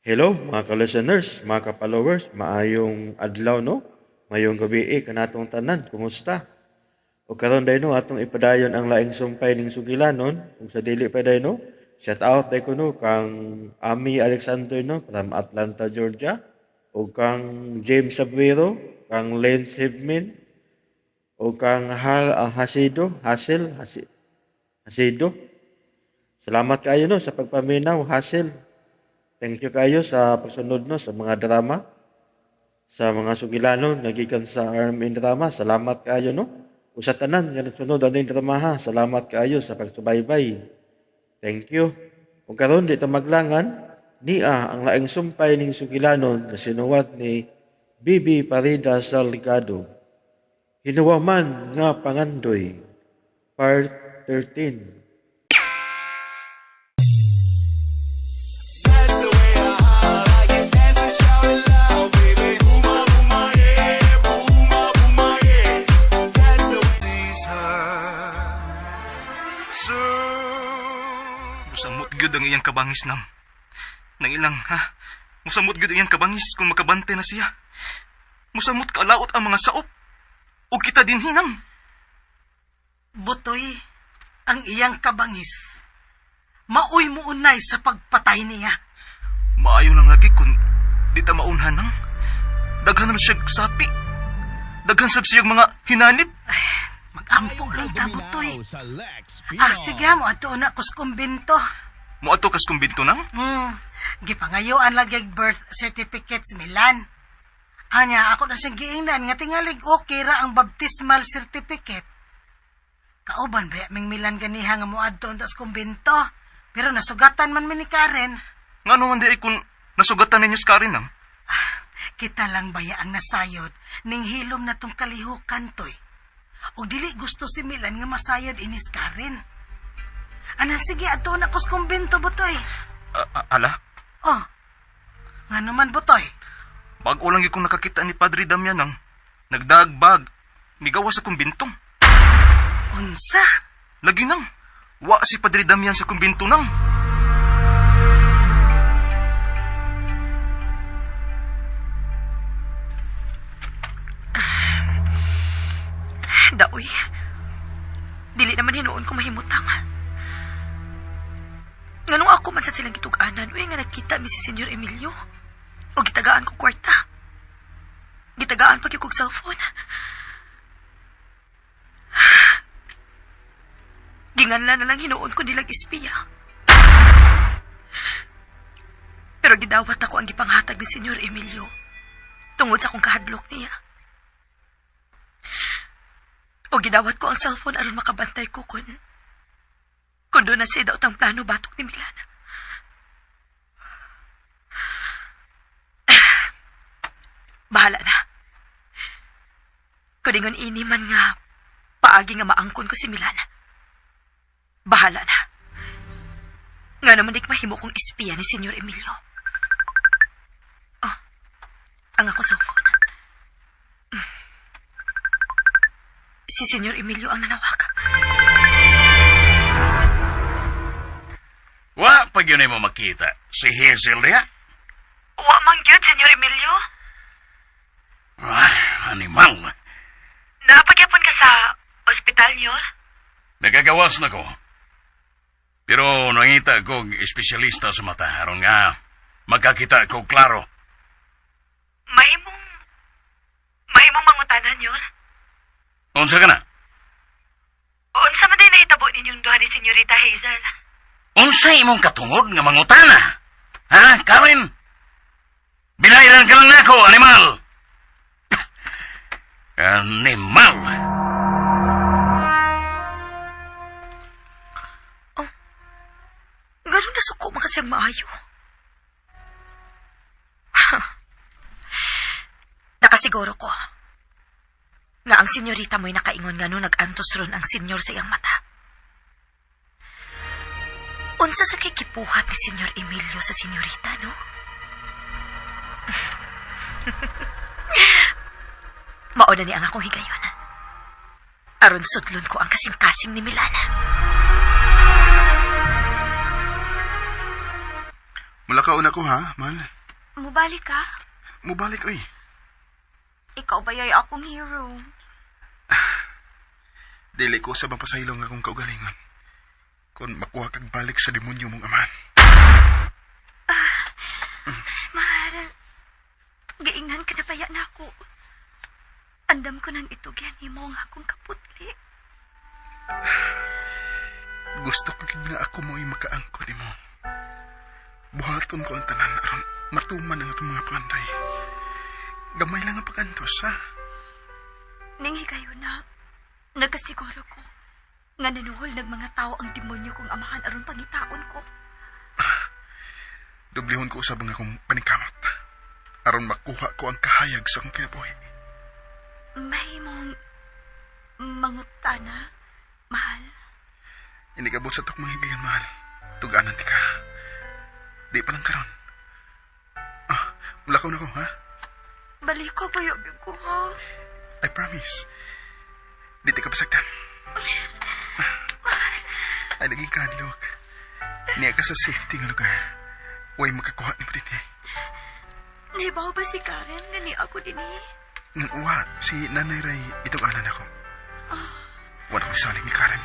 Hello mga ka-listeners, mga ka-followers, maayong adlaw no? Mayong gabi kanatong tanan, kumusta? O karon day no atong ipadayon ang laing sumpay ning sugilanon, ug sa dili pa day no, shout out day kuno kang Ami Alexander no from Atlanta, Georgia, ug kang James Abuero, kang Lance Hibmin, ug kang Hal Hasido, Hasil, Hasido. Salamat kayo no sa pagpaminaw, Hasil. Thank you kayo sa pagsunod no sa mga drama, sa mga sugilanon nga gikan sa RMN Drama. Salamat kayo no. Ug sa tanan nga nagsunod aning drama ha, salamat kayo sa pagsubaybay. Thank you. Ug karon di ta maglangan nia ang laing sumpay ning sugilanon nga sinuwat ni Bibi Parida Salgado. Hinuwaman nga Pangandoy, Part 13. Musamot gyud ang iyang kabangis nam. Nang ilang ha. Musamot gyud ang iyang kabangis kung makabante na siya. Musamot kaalaot ang mga saop. Ug kita din hinam. Butoy, ang iyang kabangis. Maoy muunay sa pagpatay niya. Maayo lang lagi kung di ta maunhan nang. Daghan na siya sapi. Daghan sab siyang mga hinanib. Magampo lang ta, Butoy. Ah, sige mo, ato na kus kumbinto. Moadto kas kumbinto nang. Gipangayuan lagi og birth certificates Milan. Anya, ako na siyang giingnan nga tingalig okay ra ang baptismal certificate. Kauban ba ming Milan ganiha nga moadto unta sa kumbinto? Pero nasugatan man mi ni Karen. Ngano man di ay kung nasugatan ninyo sa Karen nang? Kita lang baya ang nasayod ning hilom na tong kalihukan toy. O dili gusto si Milan nga masayod inis Karen. Ana sige adto na kus kumbinto, Butoy. Ala, Oh. Ngano man, Butoy? Bag-o lang gyud kong nakakita ni Padre Damian nang nagdagbag migawa sa kumbinto. Unsa? Lagi nang wa si Padre Damian sa kumbinto nang. Daoy. Dili naman hinuon ko mahimutang. Nganong ako man sa silang gitug-anan, uy nga nagkita mi si Senyor Emilio. O gitagaan ko kwarta. Gitagaan pa gyud kog cellphone. Ginganla na lang hinuon ko nilang espiya. Pero gidawat ako ang gipanghatag ni Senyor Emilio tungod sa akong kahadlok niya. O gidawat ko ang cellphone aron makabantay ko kun doon na siya daot ang plano batok ni Milan. Bahala na. Kuningon ini man nga paagi nga maangkon ko si Milan. Bahala na. Nga naman di mahimo kong espiya ni Senyor Emilio. Oh, ang ako cellphone. Si Senyor Emilio ang nanawag. Wa pag yun ay mo makita. Si Hazel diha. Wa man gyud, Senyor Emilio. Ah, animal. Napagyapon ka sa ospital niyo? Nagagawas na ko. Pero nangita ko og espesyalista sa mata aron nga magkakita ko klaro. Mahimong mangutanan yun? Unsa ka na? Unsa man din nahitabo ninyong duha ni Senyorita Hazel? Unsa imong katungod nga mangutana? Ha, Karen? Binayran ka lang nako, animal. Animal. Ganun nasuko man kasi ang maayo. Nakasiguro ko nga ang senyorita mo'y nakaingon nga no nag-antos ron ang senyor sa iyang mata. Unsa sa kikipuhat ni Senyor Emilio sa senyorita, no? Mauna ni ang akong higayon. Aron sudlon ko ang kasing-kasing ni Milana. Mula ka una ko ha, mahal. Mubalik ka? Mubalik, oy. Ikaw ba yay akong hero? Dili ko sa mapasaylo nga akong kaugalingon. Kung makuha kag balik sa demonyo mong amahan. Mahal, giingnan ka na baya na ako. Andam ko nang itugyan nimo ang akong kaputli. Gusto ko gid nga ako mo'y makaangko nimo. Buhaton ko ang tanan aron matuman ang atong mga panganday. Gamay lang ang pagantos, ha? Ning higayon na, nagkasiguro ko nga nanuhol ng mga tao ang demonyo kong amahan aron pangitaon ko. Dublihon ko usab ang akong paningkamot. Aron makuha ko ang kahayag sa akong kinabuhi. Mahimong mangutana, mahal. Inigabot sa tok mga higayon, mahal. Tuganan ti ka. Di pa lang karon. Ah, mulakaw na ko, ha? Balik ko ba yung ko, ha? I promise. Di ti ka pasagdan. Ay, naging kahadlok. Niya ka sa safety nga lugar. Huwag makakuha ni mo din eh. Nahibaw ba si Karen nga ni ako din eh? Wa, si Nanay Ray ituganan ako. Wala akong salig ni Karen.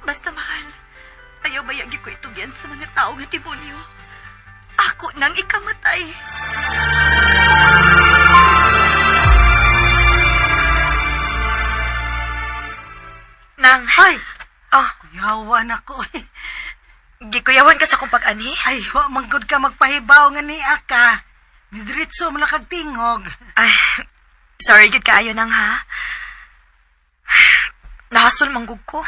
Basta mahal, ayaw bayagi ko itugyan sa mga tao nga demonyo. Ako nang ikamatay. Nang, Ay, ah, kuyawa na ko. gikuyawan ka sa akong pag-ani? Ay, wa man gud ka magpahibaw nga niya ka. Nidiretso man lang kag tingog. Ay, sorry gud kaayo nang ha. Nahasol manggug ko.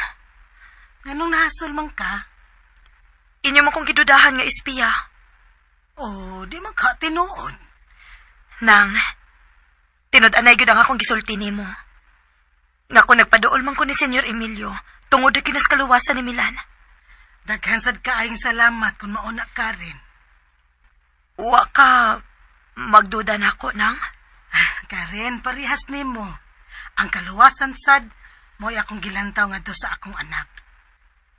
Nganong nahasol man ka? Inyo mo kong gidudahan nga espiya. Oh, di man ka tinuod. Nang, tinud-anay gyud ang akong gisulti nimo. Nga kung nagpaduol man ko ni Senyor Emilio, tungod na kinas kaluwasan ni Milan. Daghan sad kaayong salamat kung mauna ka rin. Wa ka magduda nako nang. Ah, Karen, parihas nimo. Ang kaluwasan sad, mo'y akong gilantaw nga do sa akong anak.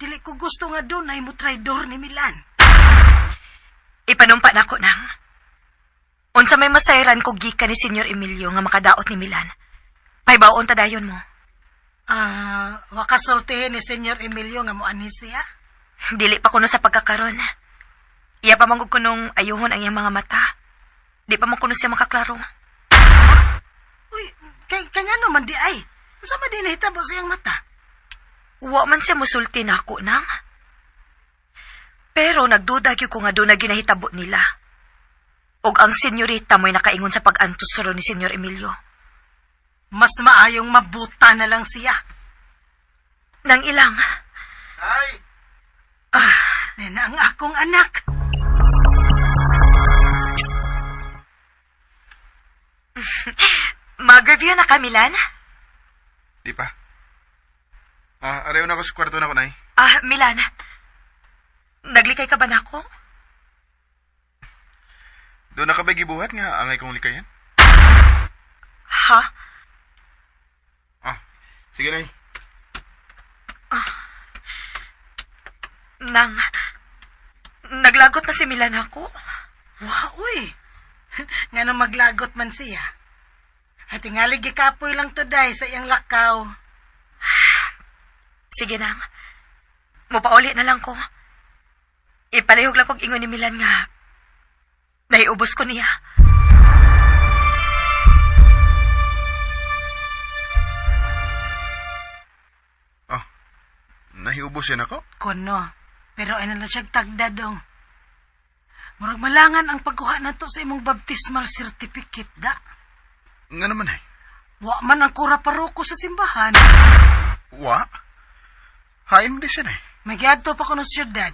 Dili ko gusto nga doon ay mo traidor ni Milan. Ipanumpa nako nang. Unsa may masayran ko gikan ni Senyor Emilio nga makadaot ni Milan. Pahibaon ta dayon mo. Ah, wakasultihin ni Senyor Emilio nga moanhi siya. Dili pa kuno sa pagkakaron. Iya pa manggug kunong ayuhon ang iyang mga mata. Di pa man kuno siya makaklaro. Uy, kay kay ngano man di ay? Unsa man di nahitabo sa iyang mata? Wa man siya musulti nako nang. Pero nagduda gyud ko nga doon na ginahitabo nila. Og ang senyorita mo'y nakaingon sa pag-antos ro ni Senyor Emilio. Mas maayong mabuta na lang siya. Nang ilang, Ay! ah, Nena ang akong anak. mag-review na ka, Milan? Di pa. Ah, arew na ako sa kwarto na ko, Nay. Ah, Milan. Naglikay ka ba nako? Doon na ka ba gibuhat nga angay kong likayan? Ha? Ah, sige, Nay. Nang, naglagot na si Milan ako? Wa, uy. Ngano maglagot man siya. At tingali gikapoy lang today sa iyang lakaw. Sige nang. Mupauli na lang ko. Ipalihog lang kog ingon ni Milan nga. Naiubos ko niya. Ah, nahiubos yan ako? Kono, pero ay na siya tagda dong. Murag malangan ang pagkuha nato sa imong baptismal certificate da. Nga naman eh. Wa man ang kura paroko sa simbahan. Wa? Haim di siya eh. May giadto pa kuno siyudad.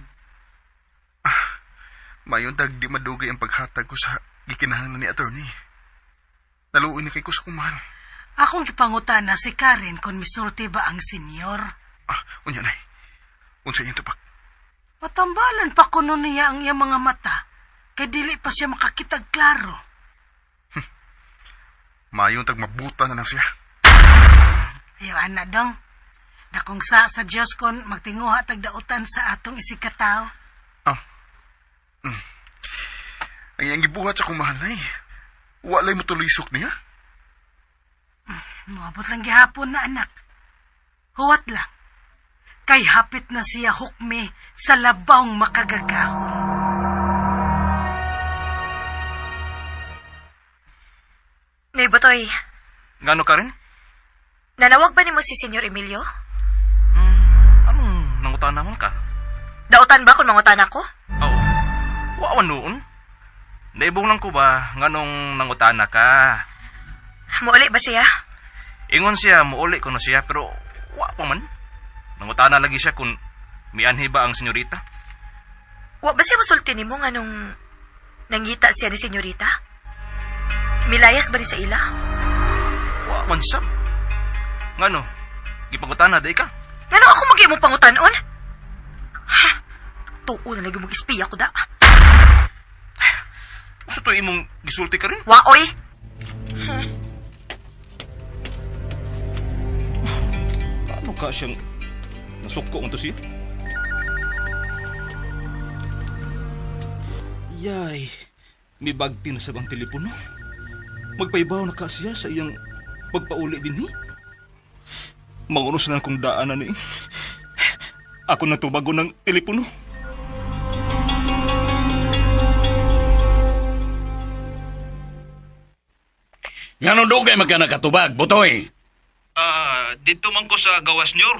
Mayon tag di madugay ang paghatag ko sa gikinahanglan ni attorney. Naluoy na kay ko sa kumahal. Akong gipangutana si Karen kung misulti ba ang senyor. Ah, unya nay. Unsa iyang tupak? Matambalan pa kuno niya ang iyang mga mata. Kay dili pa siya makakitag klaro. Mayon tag mabuta na lang siya. Ayaw, ana dong. Dakong sa Diyos kon magtinguha tag dautan sa atong isikataw. Ah. Mm. Ang iyang gibuhat sa akong mahal, Nay. Walay mo tulisok niya. Moabot lang gihapon na anak. Huwat lang. Kay hapit na siya hukmi sa labawng makagagahon. Nay Butoy, Ngano ka rin? nanawag ba nimo si Senyor Emilio? Anong nangutan naman ka? Dautan ba kung mangutan ako? Oo. Wa noon. Naibong lang ko ba nganong nangutana ka? Muuli ba siya? Ingon siya, muuli ko na siya, pero wa pa man. Nangutana lagi siya kung mianhi ba ang senyorita. Wa ba siya musulti nimo nga nung nangita siya ni Senyorita? Milayas ba ni sa ila? Wa man siya. Ngano? Gipangutana day ka. Ngano ako mag mong pangutanon? Ha? Tuo na lagi mong ispiya ko da. Gusto to imong gisulti ka rin? Waoy! Paano ka siyang nasuko mo to siya? Yay, may bagti na sa bang telepono. Magpaibaw na ka siya sa iyang pagpauli din ni. Mangunos na kong daanan ni. Ako na tubago ng telepono. Ngano dugay magka nakatubag, Butoy? Ah, dito man ko sa gawas niyor.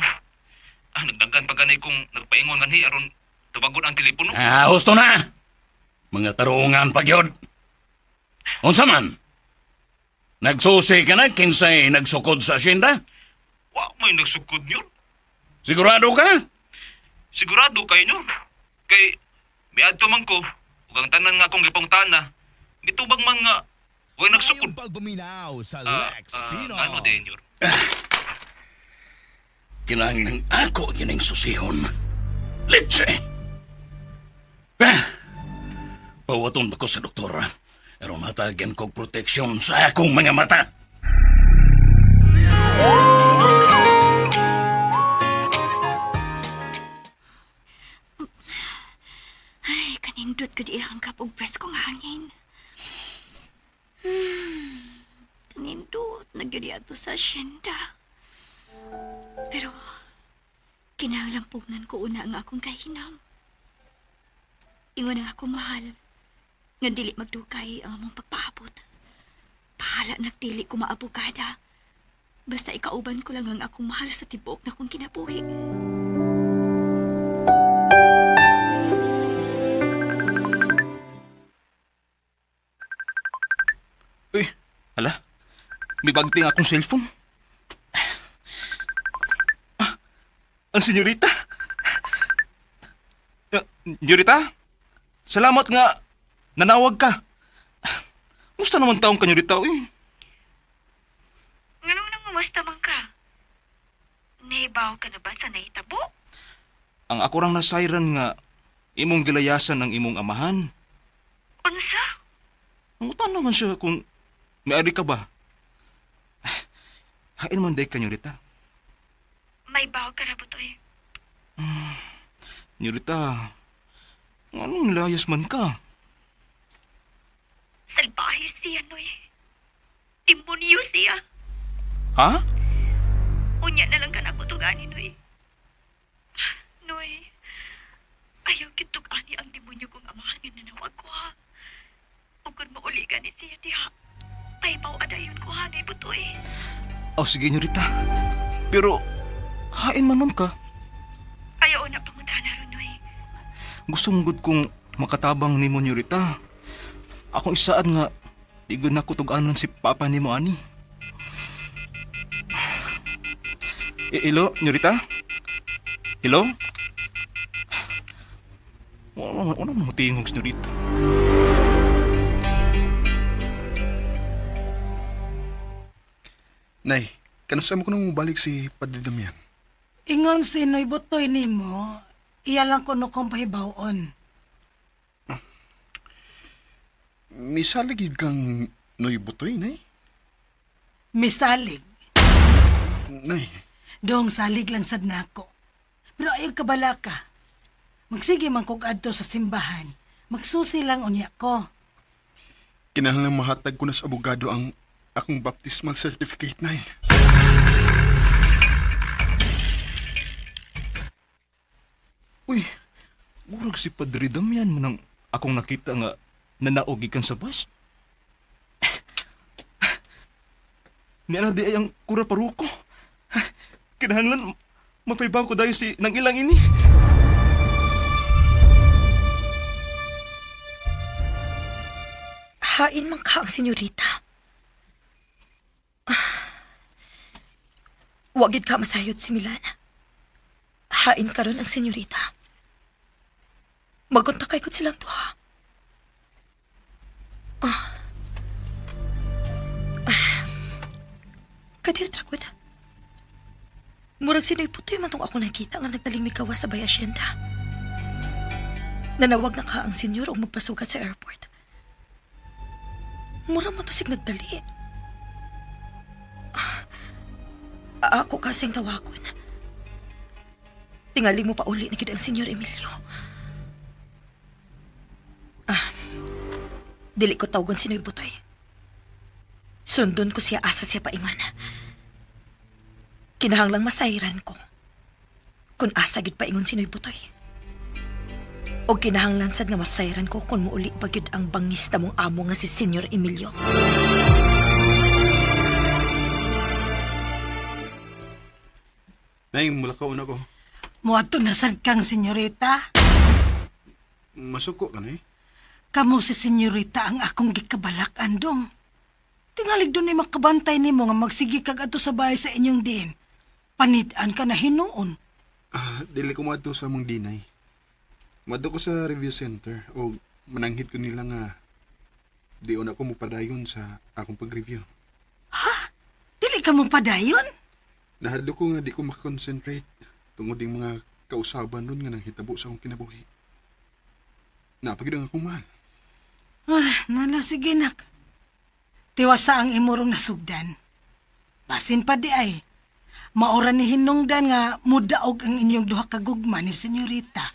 Ah, nagdaghan pa ganay kong nagpaingon ganhi aron tubagon ang telepono. Ah, husto na. Mga tarungan pa gyud. Unsa man? Nagsusi ka na kinsay nagsukod sa asyenda? Wa may nagsukod niyor. Sigurado ka? Sigurado kayo nyo. Kay, miadto man ko, ug ang tanan nga akong gipangtana, mitubag man nga, way nagsukod. Mayong pagpaminaw sa Ah, Lex ah, Pino. ano din yun? Kinahanglan ako gining susihon. Litse! Ah! Pawaton ba ko sa doktora? Aron matagyan kog proteksyon sa akong mga mata. Ay, kanindot ko di hangkap og preskong hangin. Kanindot na gyud ato sa asyenda. Pero, kinahanglan pugnan ko una ang akong kahinam. Ingon ang ako mahal, nga dili magdugay ang among pagpaabot. Pahala nagdili ko maabogada. Basta ikauban ko lang ang akong mahal sa tibok na kong kinabuhi. Uy, hala, may bagting akong cellphone. Ah, ang senyorita. Ah, Senyorita, salamat nga nanawag ka. Musta naman taong kanyorita, uy? Nganong nangumusta man ka? Nahibaw ka na ba sa nahitabo? Ang ako rang nasayran nga imong gilayasan ng imong amahan. Unsa? Nangutan naman siya kung may-ari ka ba. Hain man day kanyorita. May baw ka na ba toy? Nyorita, anong layas man ka? Salbahe siya, Noy. Demonyo siya. Ha? Unya na lang ka na tugani, Noy. Noy, ayaw kitugani ang demonyo kong amahan nga nanawag ko, ha? Ug kung mauli ka ni siya diha, pahibaw adayon ko, ha, Noy Butoy. O sige, Nyorita. Pero, hain man nun ka. Ayaw na pangutana ron, Noy. Gusto mong gud kong makatabang nimo, Nyorita. Akong isaad nga, di gud na kutuganan si Papa nimo ani. Hello, Nyorita? Hello? Wala wala mo tingog, Nyorita. Nay, kanusa mo ko nung mubalik si Padre Damian? Ingon si Noy Butoy nimo, iya lang kuno kong pahibawon. Misalig yun kang Noy Butoy, Nay. Misalig. Nay, Dong salig lang sad nako. Pero ayaw kabala ka. Magsige man kog adto sa simbahan. Magsusi lang unya ko. Kinahanglan mahatag ko na sa abogado ang akong baptismal certificate, Nay. Uy, murag si Padre Damian man ang akong nakita nga nanaog gikan sa bus. Niana di ay ang kura paruko. Kinahanglan mapaybaw ko dayon si nang ilang ini. Hain man ka ang senyorita. Wa gyud ka masayod si Milan. Hain karon ang senyorita. Maguntakay ko silang duha. Ah. Ah. Kadiyot ra gud. Murag sino'y putoy man tong ako nakita nga nagdaling mikawas sa Bay Hacienda. Nanawag na ka ang senyor og magpasugat sa airport. Mura mo to sig nagdali. Ah, ako kasing tawagon. Tingali mo pa uli na gid ang Senyor Emilio. Ah, dili ko tawagon si Noy Butoy. Sundon ko siya asa siya paingon. Kinahanglang masayran ko. Kung asa gid paingon si Noy Butoy. O kinahanglan sad nga masayran ko kung muuli pa gyud ang bangis na mong amo nga si Senyor Emilio. Nay, mula ka una ko. Muadto na sad kang senyorita. Masuko ka, Nay. Kamo si senyorita ang akong gikabalak andong. Tingalig doon ni makabantay nimo nga magsige kag adto sa bahay sa inyong diin. Panid-an ka na hinuon. Ah, dili ko moadto sa among dinay. Moadto ko sa review center o mananghid ko nila nga di una ko mopadayon sa akong pag-review. Dili ka mo padayon? Nahadlo ko nga di ko makakonsentrate tungod yung mga kausaban nun nga nanghitabo sa akong kinabuhi. Napagid ang akong mahal. Ah, nala sige nak. Tiwasa ang imurong nasugdan. Basin pa di ay. Maura ni hinungdan nga mudaog ang inyong duha ka gugma ni senyorita.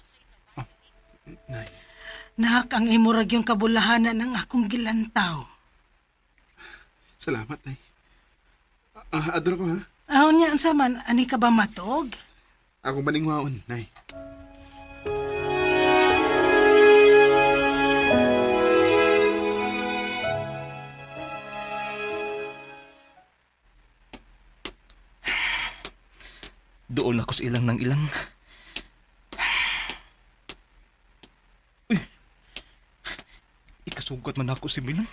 Nay, Nak, ang imurag yung kabulahanan ng akong gilantaw. salamat, Nay. Ah, adro ko ha. Ahon niya, unsa man, ani ka ba matuog? Akong baningwaon, Nay. Doon ako sa ilang ng ilang. Uy, ikasugat man ako si Milan.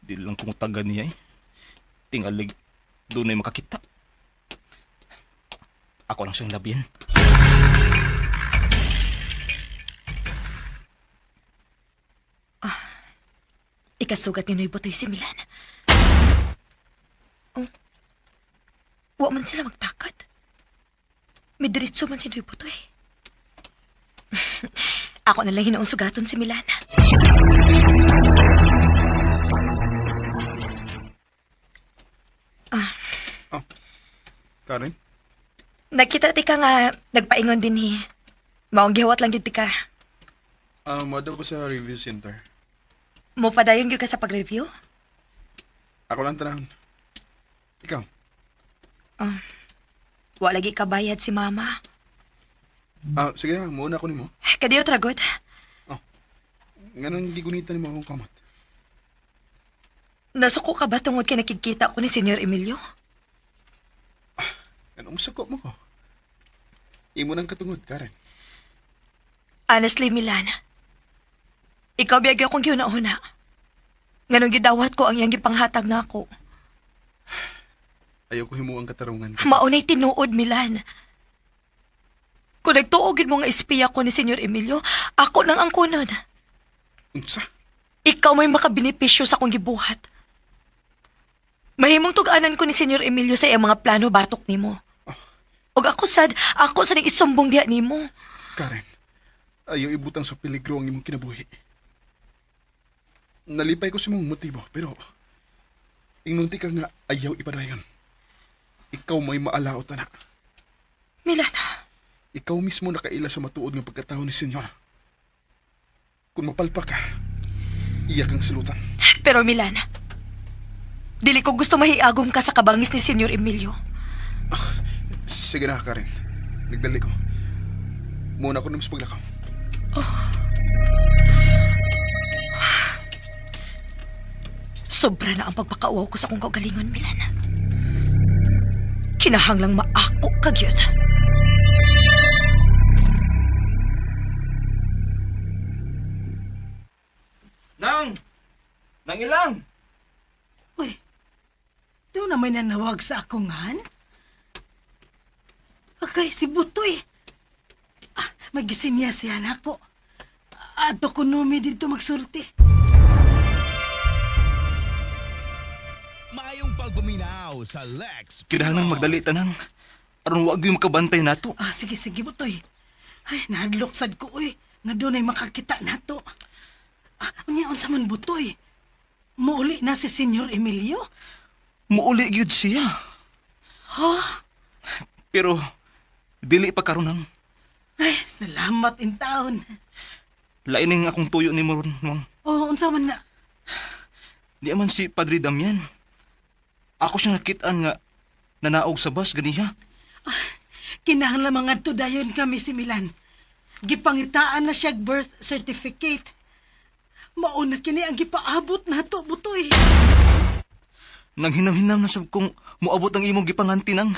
Di lang kung taga niya eh. Tingalig, doon ay makakita. Ako lang siyang labian. Ikasugat ni Noy Butoy si Milan. Oh. Wa man sila magtakad. May diretso man si Noy Butoy. Ako na lang hinoong sugaton si Milan. Karen? Nakita ti ka nga nagpaingon din hi. Maong gihuwat lang gyud ti ka. Ah, moadto ko sa review center. Mo padayon gyud ka sa pag-review? Ako lang tanahon. Ikaw? Wa lagi ka bayad si mama. Ah, sige na, muuna ko nimo. Kadiyo tragod. Nganong gigunita nimo akong kamot? Nasuko ka ba tungod kay nakikita ko ni Senyor Emilio? Anong suko mo ko? Imo nang katungod, Karen. Honestly, Milan. Ikaw biyag akong giuna-una. Nganong gidawat ko ang iyang gipanghatag na ako. Ayaw ko himo ang katarungan. Maunay tinuod, Milan. Kung nagtuogin mo nga espiya ko ni Senyor Emilio, ako nang angkunon. Unsa? Ikaw may makabenepisyo sa akong gibuhat. Mahimong tug-anan ko ni Senyor Emilio sa iyang mga plano batok nimo. Og ako sad, ako sa ning isumbong diha nimo. Karen, ayaw ibutang sa peligro ang imong kinabuhi. Nalipay ko sa imong motibo, pero ingnunti ka nga ayaw ipadayon. Ikaw may maalaot na. Milan, Ikaw mismo nakaila sa matuod nga pagkatao ni Senyor. Kung mapalpa ka, iya kang salutan. Pero Milan, dili ko gusto mahiagom ka sa kabangis ni Senyor Emilio. Sige na, Karen. Nagdali ko. Muna ko naman sa paglakaw. Sobra na ang pagpakauaw ko sa akong kaugalingon, Milan. Kinahanglang maako ka gyud. Nang! Nang ilang! Uy, doon na may nanawag sa akongan? Akay, si Butoy. Ah, magising niya siya nako. Ato ko numi dito magsulti. Maayong pagpaminaw sa Lex Kinahanglan magdali tanang. Aron wag yung makabantay nato. Ah, sige, sige, Butoy. Ay, nahadlok sad ko, uy. Nga doon ay makakita nato. Ah, unya, unsa man, Butoy? Muuli na si Senyor Emilio? Muuli gyud siya. Ha? Pero dili pa karon nang. Ay, salamat in taon. Laining akong tuyo ni mo ron, Nang. Oh, unsa man na? Di man si Padre Damian. Ako siya nakitaan nga nanaog sa bus ganiha. Kinahanglan mga dayon kami si Milan. Gipangitaan na siya birth certificate. Mauna kini ang gipaabot nato, Butoy. Nang hinam-hinam na sab kong moabot ang imong gipanganti nang.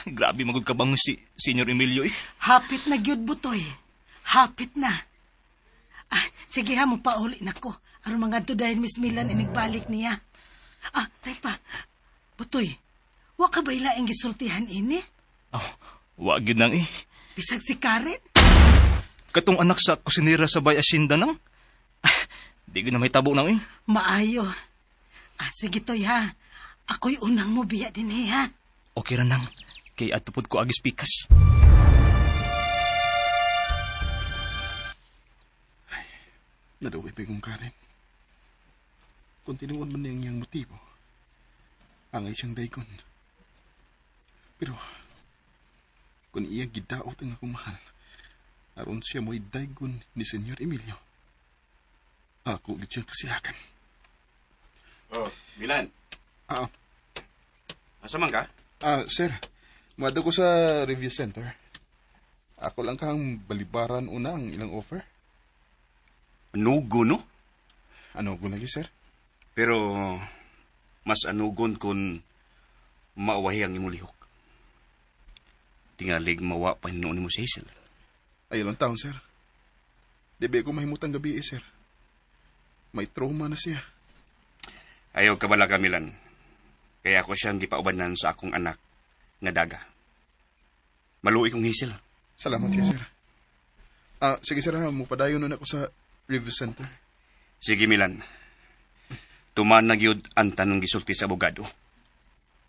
Grabe magud ka bang si Senior Emilio eh. Hapit na gyud, Butoy. Hapit na. Ah, sige ha, pauli na ko. Aron mga dayon Miss Milan inigbalik niya. Ah, tay pa. Butoy, wa ka ba ilaing gisultihan ini? Oh, wa gyud nang eh. Bisag si Karen? Katong anak sa kusinera sa Bay Asinda nang. Di gyud na may tabo nang eh. Maayo. Ah, sige toy ha. Ako'y unang mo biya din eh, ha. Okay ra nang. Kay atupod ko agis pikas. Nadaway pa kong Karen. Kung tinuod man niyang iyang motibo, angay siyang daykon. Pero, kung iya gidaot ang akong mahal, aron siya mo'y daygon ni Senyor Emilio. Ako gid siyang kasilakan. Oh, Milan. Ah, Asa man ka? ah, sir. Muadto ko sa review center. Ako lang kang balibaran una ang ilang offer. Anugo, no? Ano ko lagi, sir? Pero mas anugon kung mauwahi ang imong lihok. Tingalig mawa pa hinuon nimo si Hazel. Ayaw lang taon, sir. Di ba ako mahimutang gabi, eh, sir? May trauma na siya. Ayaw ka bala ka, Milan. Kaya ako siyang gipaubanan sa akong anak nga daga. Maluoy kong Hazel. Salamat kay sir. Ah, sige sir, ha, mupadayon nun ako sa review center. Sige, Milan. Tuman na gyud ang tanong gisulti sa abogado.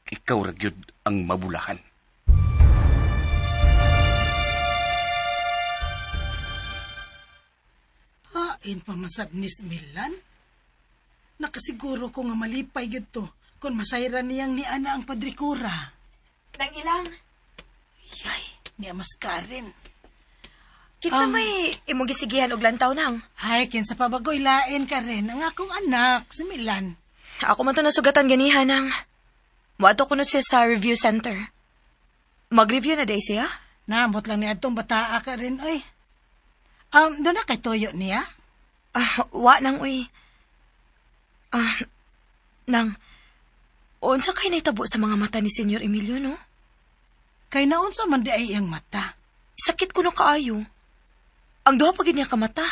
Ikaw ra gyud ang mabulahan. Hain pa masab ni Milan. Nakasiguro ko nga malipay gyud to kung masayra niyang ni ana ang padrikura. Nang ilang, Yay, niya mas Karen. kinsa may imong gisigihan og lantaw nang? Ay, kinsa pa bagoy lain ka rin ang akong anak, si Milan. Ako man to nasugatan ganiha nang. Moadto ko no siya sa review center. Mag-review na day siya? Namot lang ni atong bataa ka rin, oy. Doon na kay Toyo niya? Ah, wa nang uy. Ah, nang, unsa kay nahitabo sa mga mata ni Senyor Emilio, no? Kay naunsa man di ay iyang mata. Sakit ko no kaayo. Ang duha pa gid niya ka mata.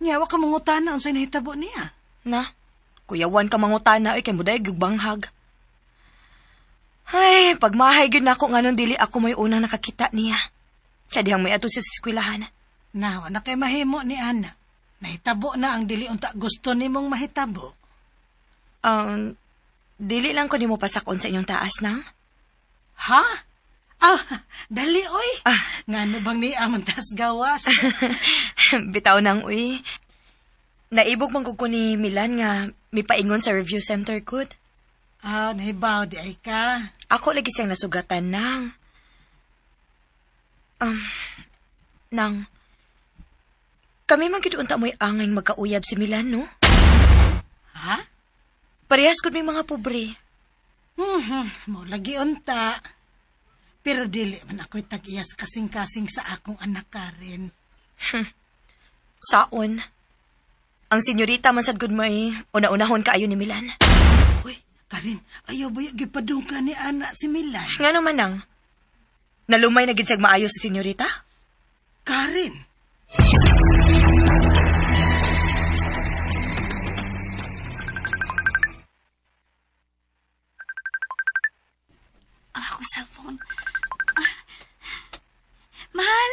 Niya, wa ka mangutana unsay nahitabo niya. Na, kuyawan ka mangutana oy kay muday gyud banghag. Ay, pagmahay gyud nako nganon dili ako may unang nakakita niya. Siya dihang may ato siya sa eskwelahan. Na, wa na kay mahimo ni ana. Nahitabo na ang dili unta gusto nimong mahitabo. Dili lang ko nimo pasakon sa inyong taas nang. Ha? Ah, dali oy. Ah. Ngano bang ni amang tas gawas? Bitaw nang uy. Naibog man gud ko ni Milan nga mipaingon sa review center kud. Ah, nahibaw di ay ka. Ako lagi siyang nasugatan nang. Um, nang. Kami man gid unta mo'y angay magkauyab si Milan, no? Ha? Parehas gud may mga pobre. Mo lagi unta. Pero dili man ako'y tag-iyas kasing-kasing sa akong anak, Karen. Saon. Ang senyorita man sad gud may una-unahon kaayo ni Milan. Uy, Karen, ayaw ba yung gipadung ka ni ana si Milan? Ngano man nang? Nalumay na gid siyag maayo sa senyorita? Karen! Ang akong cellphone. Ah. Mahal,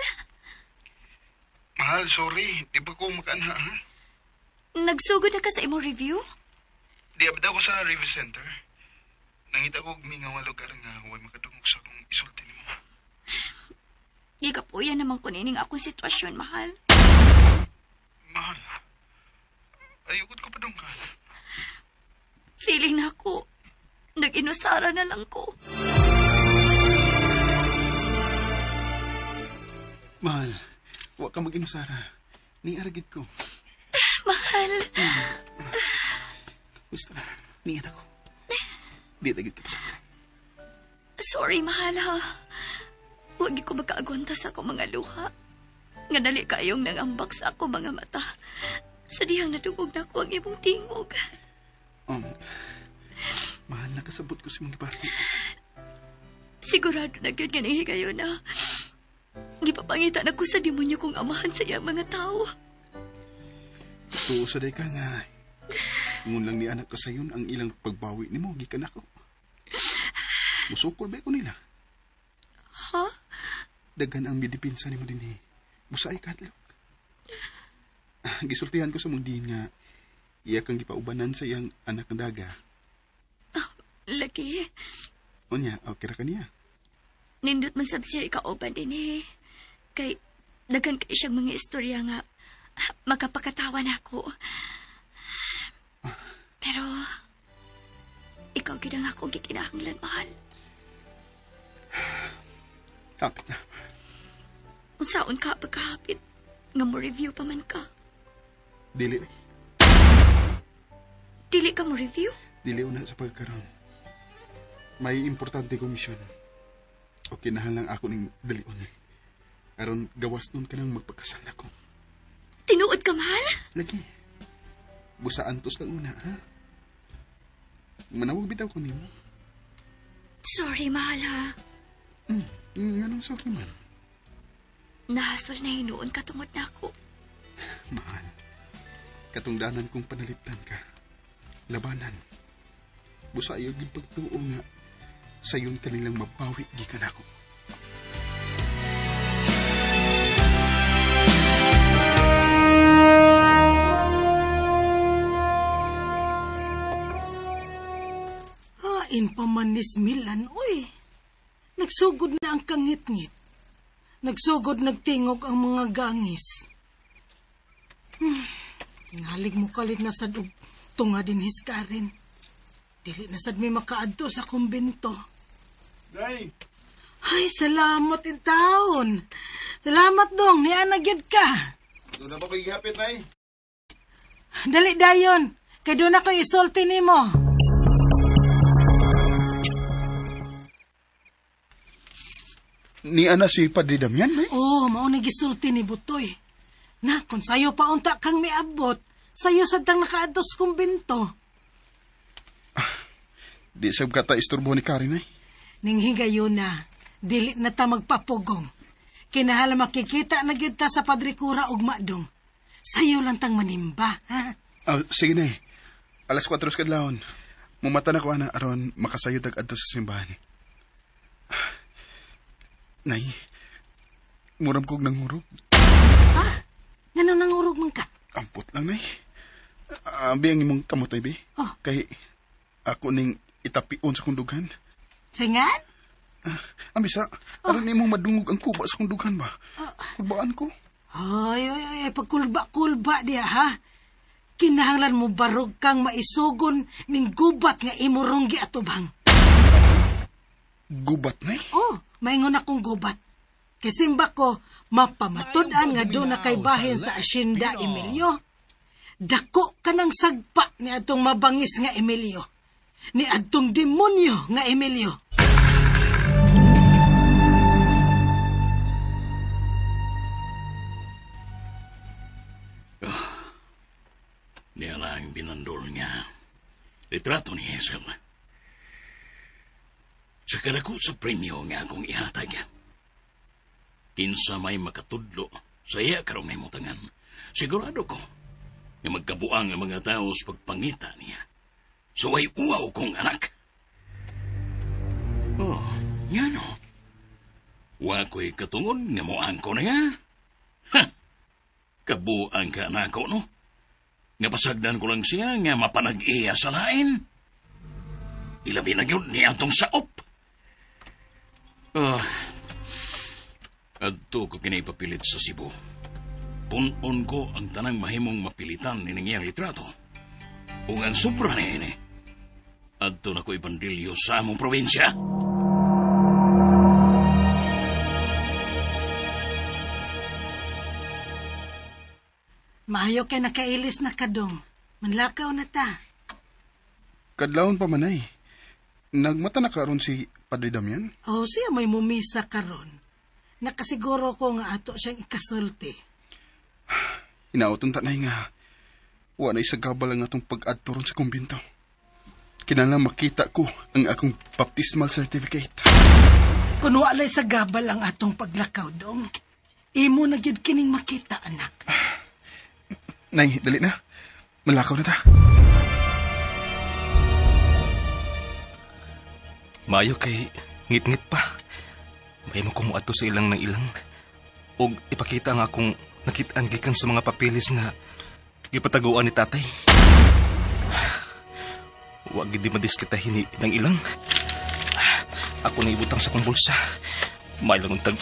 Mahal, sorry. Di ba ko makaanha, ha? nagsugod na ka sa imong review? Di abad ako sa review center. Nangita ko og mingaw nga lugar nga huwag makadungog sa akong isulti nimo. Gikapuya naman ko nining akong sitwasyon, mahal. Mahal. Ayokot ko pa dong ka. Feeling na ako, nag-inusara na lang ko. Mahal, wa ka mag-inusara. Ni aragid ko. Mahal, Gusto na. Niyan ako. Di tagid ka pa sa sorry mahal ha. Huwag ko makaagwanta sa akong mga luha. Nga dali kayong nangambak sa akong mga mata. Sa dihang nadungog na ako ang imong tingog. Mahal, nakasabot ko si mong gibati. Sigurado na gyud nga higayon na. Gipapangita na ko sa demonyo kong amahan sa iyang mga tao. Tuo sa day ka nga. Ingon lang ni anak ka sayon ang ilang pagbawi nimo gikan ako. Musukol ba ko nila? Ha? Daghan ang midipinsa nimo dinhi. Busa ay kadlok. Gisultihan ko sa mong diin nga iya kang gipaubanan sa iyang anak nga daga. Lagi, Unya, okay ra kaniya. nindot man sab siya ikauban din eh. Kay, daghan kay siyang mga istorya nga makapakatawa na ako. Pero, ikaw gid ang akong gikinahanglan, mahal. Kapit na. Unsaon ka pagkahapit nga mo review pa man ka. Dili, Dili ka mo review? dili una sa pagkaron. May importante kong misyon. O kinahanglan ako ning dalion. Aron gawas nun ka nang magpakasal nako. Tinuod ka, mahal? Lagi. Busa antos lang una, ha? Manawag bitaw ko nimo. Sorry, mahal ha. Nganong sorry man? Nahasol na hinuon ka tungod na ako. Mahal. Katungdanan kong panaliptan ka. Labanan. Busa ayaw gid pagtuo nga sayon kanilang mabawi gikan ako. Hain pa man ni Milan, uy. Nagsugod na ang kangit-ngit. Nagsugod nagtingog ang mga gangis. Tingalig mo kalit na sad og tunga din hiskarin. Dili na sad may makaadto sa kumbento. Day! Ay, salamat in taon. Salamat dong, niya na gyud ka. Doon na ba kayo gihapit, Nay? Dali dayon, kay doon ako isulti nimo. Ni ana si Padre Damian, Nay? Oo, mao na gisulti ni Butoy. Na, kung sayo pa unta kang miabot, sayo sad tang nakaadto sa kumbento. Di sab ka ta isturbo ni Karen, Nay. Ning higayon na, dili na ta magpapugong. Kinahala makikita na gyud ta sa Padre Kura ug Madong. Sayo lang tang manimba, ha? Ah, sige, Nay. 4:00 kadlawon. Mumata na ko, ana, aron makasayod ag adto sa simbahan. Nay, murag kog nangurog. Ha? Ngano nangurog man ka? Ampot lang, Nay. Abi ang imong kamot, Nay, bi. Oh. Kay ako ning itapion sa kong dughan. Singan? Ang bisa, aron nimong madungog ang kuba sa kong dughan ba? Kulbaan ko. Ay, ay, ay, ay, pagkulba-kulba diya, ha? Kinahanglan mo barog kang maisugon ning gubat nga imurong giatubang. Gubat, Nay? Oh, maingon akong gubat. Kay simba ko, mapamatud-an nga doon na kay bahin sa asyenda, Emilio. Dako ka ng sagpa ni atong mabangis nga Emilio. Ni atong demonyo nga Emilio. Niya lang binandol niya. Litrato ni Hazel. Sa kadako sa premyo nga akong ihatag. Kinsa may makatudlo sa iya karong nahimutangan. Sigurado ko nga magkabuang ang mga tao sa pagpangita niya. So ay uwaw kong anak. Oh, nga no. Wa ko'y katungod nga moang ko na nga. Ha! Kabuang ka na ako, no? Nga pasagdan ko lang siya nga mapanag-iya sa lain. Ilabi na yun niya atong saop. Ah, adto ko kinaipapilit sa Cebu. Punon ko ang tanang mahimong mapilitan ni iyang litrato. Ug ang sobra ni ini. Adto na ko ibandilyo sa among probinsya. Maayo kay nakailis na kadong. Manlakaw na ta. Kadlawon pa manay. Nagmata na karon si Padre Damian? Oh, siya may mumisa karon. Nakasiguro ko nga ato siyang ikasulti. Inauton ta nay nga. Wa na isagabal ang atong pag-adto ron sa kumbinto. Kinahanglan makita ko ang akong baptismal certificate. Kun walay sa gabal ang atong paglakaw dong, imo na gyud kining makita, anak. Nay, dali na. Malakaw na ta. Maayo kay ngit-ngit pa. Mahimo ko moadto sa ilang ng ilang. Og ipakita nga akong nakit-an gikan sa mga papeles nga gipataguan ni tatay. Wa gid di madiskitahin ni ng ilang. Ako na ibutang sa kong bulsa. Mailang untag.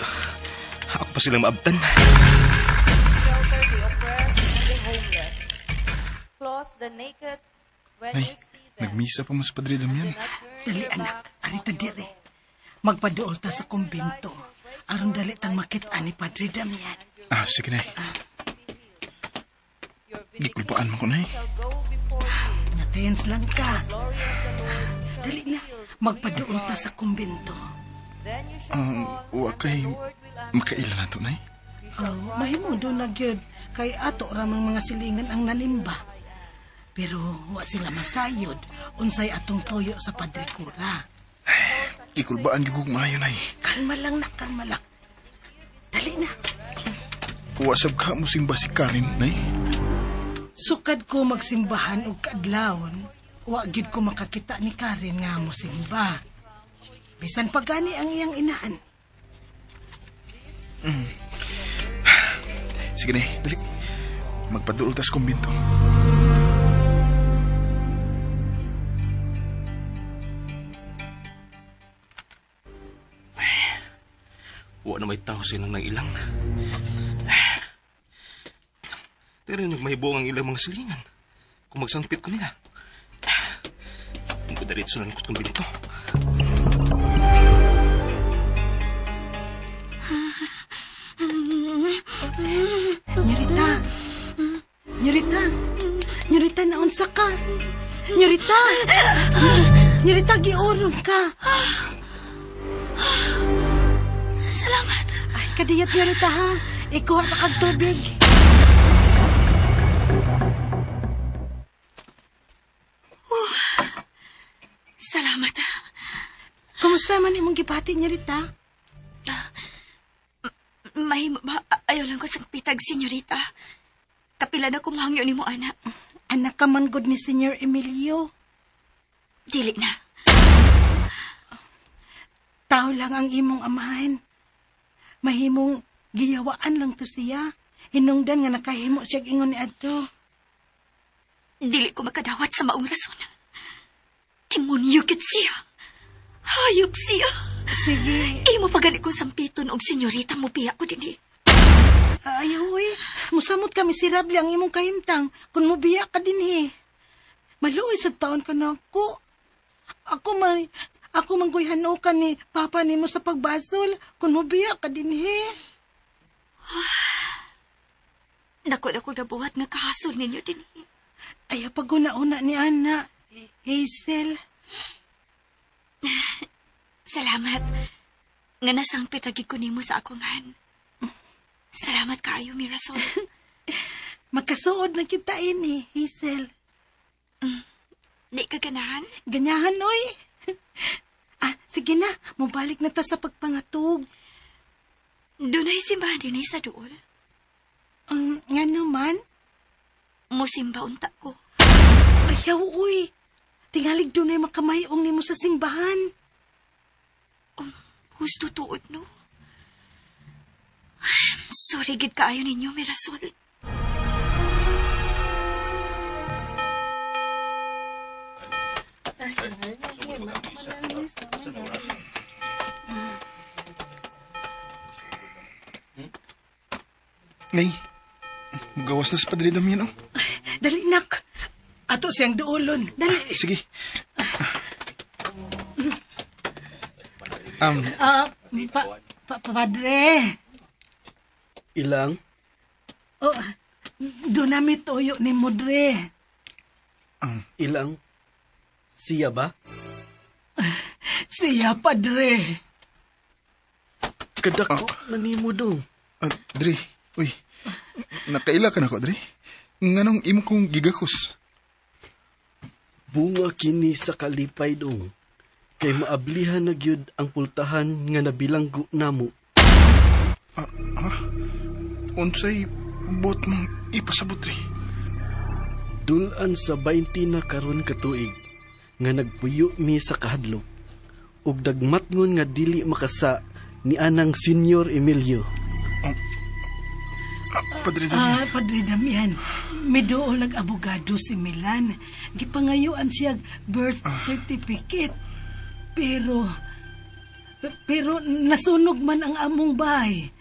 Ako pa silang maabtan. Shelter the oppressed and the homeless. Clothe the naked when Nay, you see them. nagmisa pa mas Padre Damian. Do not turn Dali your anak, back arita on your dire. own. Magpaduol ta sa kumbinto. Aron dali tang makit-an ni Padre Damian. Ah, sige nay. Your Gikulpaan mo ko, nay. shall go before you. Natens lang ka. Glory of the Lord shall Dali be na, your magpaduol ta rear sa guard. kumbinto. Then you shall call, Wa and kay the Lord will answer. makaila na to, nay. You shall Oh, cry mahimo for do na gyud kay ato ramang mga silingan ang nanimba. Pero wa sila masayod unsay atong toyo sa Padre Cura. Gikulbaan gyud kog maayo, nay. Kalma lang na, kalma lang. Dali na. Wa sab ka mo simba si Karen, nay. Sukad ko magsimbahan og kaadlawon, wa gyud ko makakita ni Karen nga mosimba. Bisan pa gani ang iyang inaan. Sige, nay, dali. Magpaduol tas kumbinto. Wa na may tao sa ilang ng ilang. Pero yung mahibuong ang ilang mga silingan. Kung magsangpit ko nila. Magpadaritso na ko kumbinto. Nyurita. Nyurita. Nyurita, naunsa ka. Nyurita. Nyurita, giurong ka. Salamat. Ay, kadiyot, Nyurita, ha. Ikuha na kag tubig. Salamat. Kumusta man imong gipati, Nyurita? Mahimo ba? Ayaw lang ko sangpitag, senyorita. Kapila na kumahangyo ni mo, anak. Anak ka man gud ni Senyor Emilio. Dili na. Tao lang ang imong amahan. Mahimong giyawaan lang to siya. Hinungdan nga nakahimo siya ingon ni adto. Dili ko makadawat sa maong rason. Demonyo gid siya. Hayop siya. Sige, Imo pa gani ko sampiton og senyorita mo biya ko dinhi. ayaw uy. Musamot kami si Rabli ang imong kahimtang kung mubiya ka din eh. Maluoy sa taon ka na ako. Ako man, Ako manggoy hanukan ni papa nimo sa pagbasol kun mobiya ka dinhi. Dako na kong nabuhat nga kahasol ninyo dinhi. Ayaw paguna-una ni Ana, Hazel. Salamat. Nga nasangpit ra gid ko nimo sa akong han. Salamat kaayo, Mirasol. Magkasuod na kita ini, Hazel. Di ka ganahan? Ganyahan, oy. Sige na, mobalik na ta sa pagpangatog. Dunay simbahan dinhi sa duol. Nga naman. Musimba unta ko. Ayaw, uy. Tingalig dunay makamayong nimo sa simbahan. Husto tuod, no? Sorry, gid kaayo ninyo, Mirasol. Nay, gawas na sa Padre Damian, oh. Dali, nak. Ato siyang duolon. Dali. Sige. Padre. Ilang? Oh, doon nami toyo ni Mudre. Ilang? Siya ba? Siya, padre. Kadako na nimo dong. Dre, uy. Nakaila ka na ko, Dre. Nganong imo kong gigakos? Bunga kini sa kalipay dong. Kay maablihan na gyud ang pultahan nga nabilanggo namo. Unsay buot mong ipasabot, Dre? Dulan sa 20 na karon katuig nga nagpuyo mi sa kahadlok ug dagmatngon nga dili makasa ni anang Senyor Emilio. Padre Damian. Padre Damian, miduol nag-abogado si Milan. Gipangayuan siya birth certificate. Pero nasunog man ang among bahay.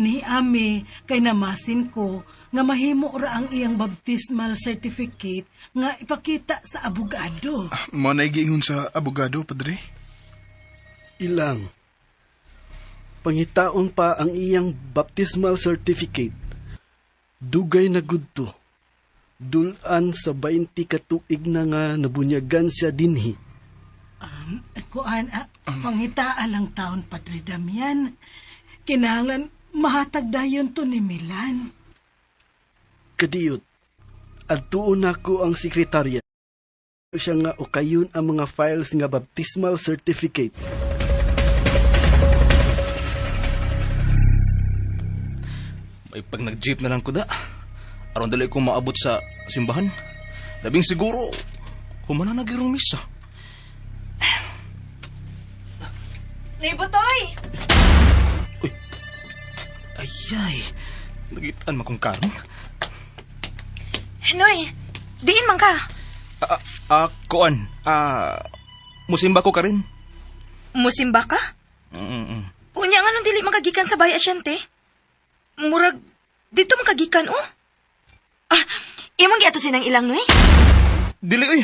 Ni ami kay namasin ko nga mahimo ra ang iyang baptismal certificate nga ipakita sa abogado. Mao na giingon sa abogado, Padre. Ilang. Pangitaon pa ang iyang baptismal certificate. Dugay na gudto. Dulan sa 20 katuig na nga nabunyagan siya dinhi. Kuan, pangitaan lang taon, Padre Damian. Kinahanglan mahatag dayon to ni Milan. Kadiyot, adtuon nako ang sekretarya. Siya nga okayon ang mga files nga baptismal certificate. May pag nag-jeep na lang ko da. Aron dali ko maabot sa simbahan. Labing siguro, humana na girong misa. Nibutoy! Uy. Ayay. Nagitaan makong karon. Noy, diin man ka. Kuan. Musimba ko ka rin. Musimba ka? Mm-mm. Unya nga nung dili makagikan sa bahay asyente. Murag, dito makagikan, oh. Imong giato sinang ilang, Noy? Dili, uy.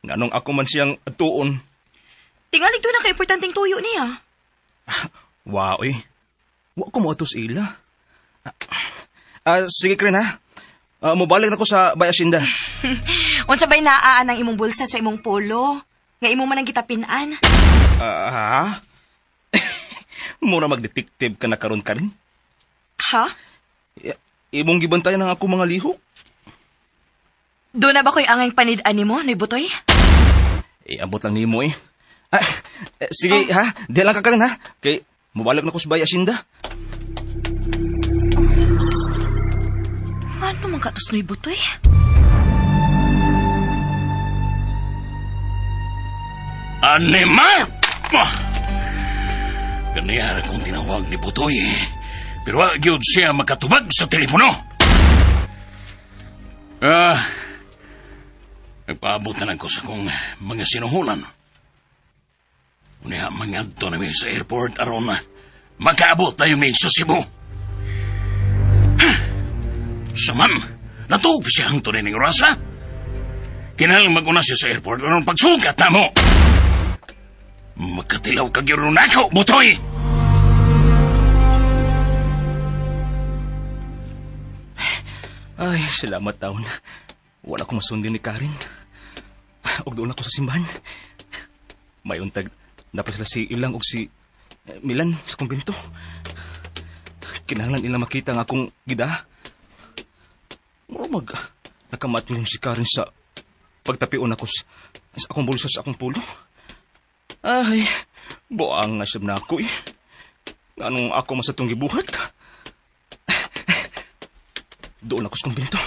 Nganong ako man siyang atuon. Tingali to na ka-importanting tuyo niya. Wow, uy. Wa ko mo atos ila. Sige, Kren, ha? Mobalik na ko sa Bayasinda. Unsa ba'y naaan ang imong bulsa sa imong polo? Nga imo man ang gitapinan. Ha? Mura mag-detective ka na karon ka rin. Ha? Imong gibantayan ang ako mga lihok. Doon na ba ko'y angay panid-an nimo, Noy Butoy? Abot lang nimo eh. Sige, ha? Di lang ka karon, ha? Kay, mobalik na ko sa Bayasinda. Ano man katos, Noy Butoy? Animal! Ganyan akong tinawag ni Butoy. Pero wa gyud siya makatubag sa telepono. Nagpaabot na lang ko sa akong mga sinuhulan. Unya, mangadto na mi sa airport aron na makaabot tayo mi sa Cebu. Saman, natuog siya ang tunay ng orasa. Kinahanglan mag-una siya sa airport aron pagsukat na mo. Makatilaw ka gyud nako, Butoy! Ay, salamat taon. Wala ko masundin ni Karen. Og doon ako sa simbahan. May untag na sila si Ilang og si Milan sa kumbinto. Kinahanglan nila makita ang akong gida. Mura mag nakamatngong si Karen sa pagtapion ako sa akong bulsa sa akong pulo. Ay, buang nga sab na ako eh. Anong ako masatong gibuhat? Doon ako sa kumbinto.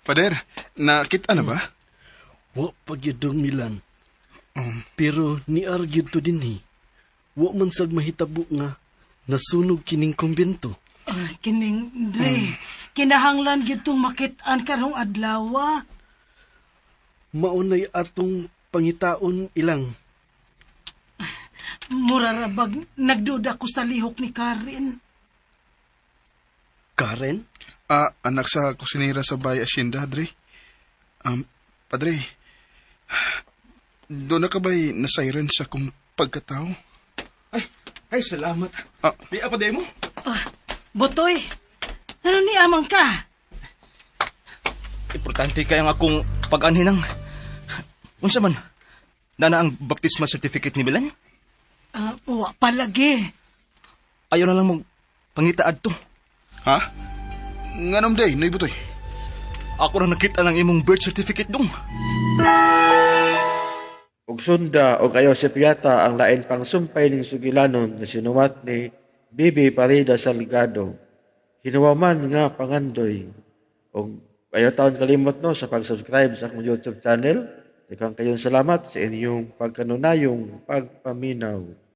Father, nakita na ba? Wa pa gyud dong Milan. Pero niar gyud to dinhi. Wa man sad mahitabo nga nasunog kining kumbento. Ay, kining Dre, kinahanglan gyud tong makit-an karong adlaw. Maunay atong pangitaon ilang. Mura ra bag nagduda ko sa lihok ni Karen. Karen? Ah, anak sa kusinera sa Bay Hacienda, Dre. Padre, doon na ka ba'y nasairan sa kong pagkatao? Ay, ay, salamat. Ah. Di apa mo? Ah, Butoy, ano ni amang ka? Importante kaya ang akong pag-anhin ng... Unsa man? Nana ang baptismal certificate ni Milan? Ah, wa palagi. Ayaw na lang mo pangita adto. Ha? Nganom day, Noy Butoy. Ako na nakita ng imong birth certificate dong. Ug sunda og ayaw si Piata ang lain pang sumpay ning sugilanon nga sinuwat ni Bibi Parida Salgado. Hinuwaman nga pangandoy. Og ayaw taon kalimot no sa pag-subscribe sa akong YouTube channel. Daghang kayong salamat sa inyong pagkanunayong pagpaminaw.